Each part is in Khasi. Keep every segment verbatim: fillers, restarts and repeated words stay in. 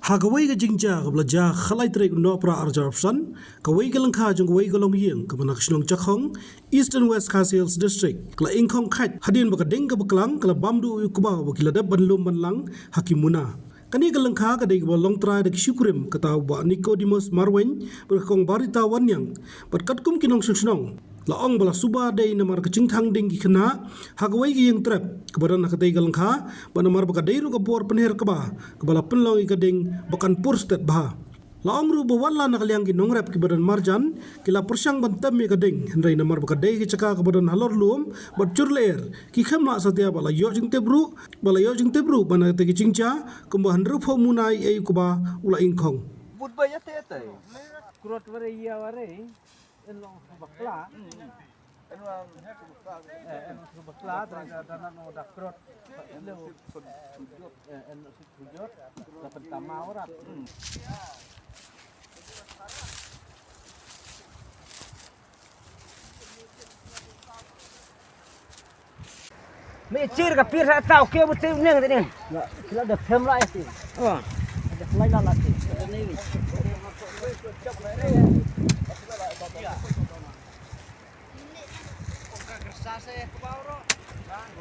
Ha kawei ka jingjia kaba la jia ha ka lai tarik u Nohprah arhajar arphew san, kawei ka lyngkha jong kawei ka longïing kaba na ka shnong Jakhong, Eastern West Khasi Hills District, ka la ingkhong khait hadien ba ka ding kaba klang ka la bam duh ïa u kba uba ki la dep ban lum ban lang ha ki muna. Kane ka lyngkha ka dei kaba long trai da ki shu kurim, kata u Bah Nicodemus Marwein bad ka Kong Barita Wanniang. Bad katkum ki nongshong shnong, la ong ba la suba dei namar ka jingthang ding ki khynnah ha kawei ka ïing trep kaba don ha katei ka lyngkha, bad namar ba ka dei ruh ka bor pynher kba kaba la pynlong ïa ka ding ba kan pur stet bha. La ong ruh ba wat la na ka liang ki nongrep kiba don marjan ki la pyrshang ban tem ïa ka ding, hynrei namar ba ka dei ka jaka kaba don halor lum bad jur lyer, ki khlem lah satia ba la ïoh jingtip ruh, ba la ïoh jingtip ruh ba na katei ka jingjia kumba hynriewphew muna ïa u kba u la ingkhong. Bud ba ïa te te. Krot ware ïa ware. En long bakla. En long bakla. Eh, en long bakla, da, da, da, no, da krot. Eh, en long bakla. Me chir ka pir sa tau ke bu te neng te neng. Kila da phem lai ti. Oh. Da lai la la ti.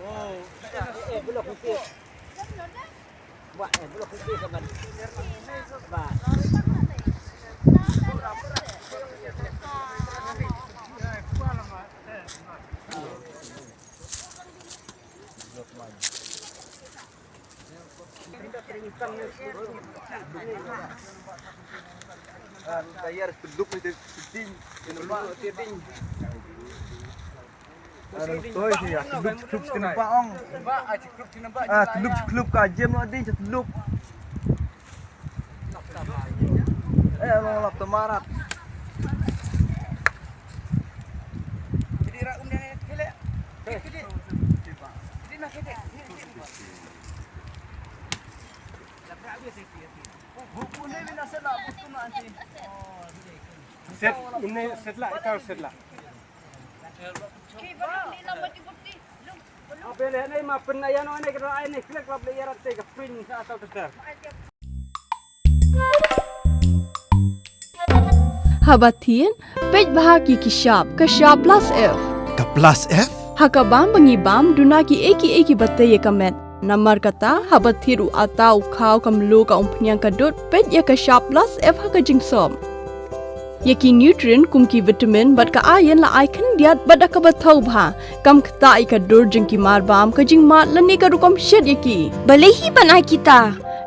Oh. Eh, belok ti. Wah, eh, belok ti ka ban. Ba. Klub klub ka jem lo ding klub. Eh, long lap tamarat. Set, ini set lah, ikaw set lah. Abele, ini mah pernah ya, no, ini kita, ini klik lap layar, ate ka print sa atau kita. Haba thied, peit bha ki ki shap, ka shap plus F. Ka plus F? Ha ka bam ba ngi bam, duna ki ei ki ei kiba tei ïa ka met. Namar kata, haba thied u atta, u khaw, ka mluh, ka umphniang, ka dud, peit ïa ka shap plus F ha ka jingsop. Ïa ki nutrient kum ki vitamin bad ka iron la ai khyndiat bad da kaba thaw bha. Kam ktah ïa ka dur jong ki marbam, ka jingmad lane ka rukom shet ïa ki. Balei hi ban ai kita?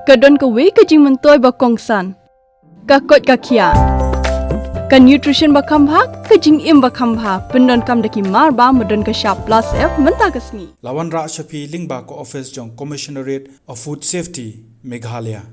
Ka don kawei ka jingmyntoi ba kongsan. Ka koit ka khiah. Ka nutrition ba kham bha, ka jingim ba kham bha. Pyndonkam da ki marbam ba don ka shap plus F mynta ka sngi. La wanrah sha phi lyngba ka office jong Commissionerate of Food Safety, Meghalaya.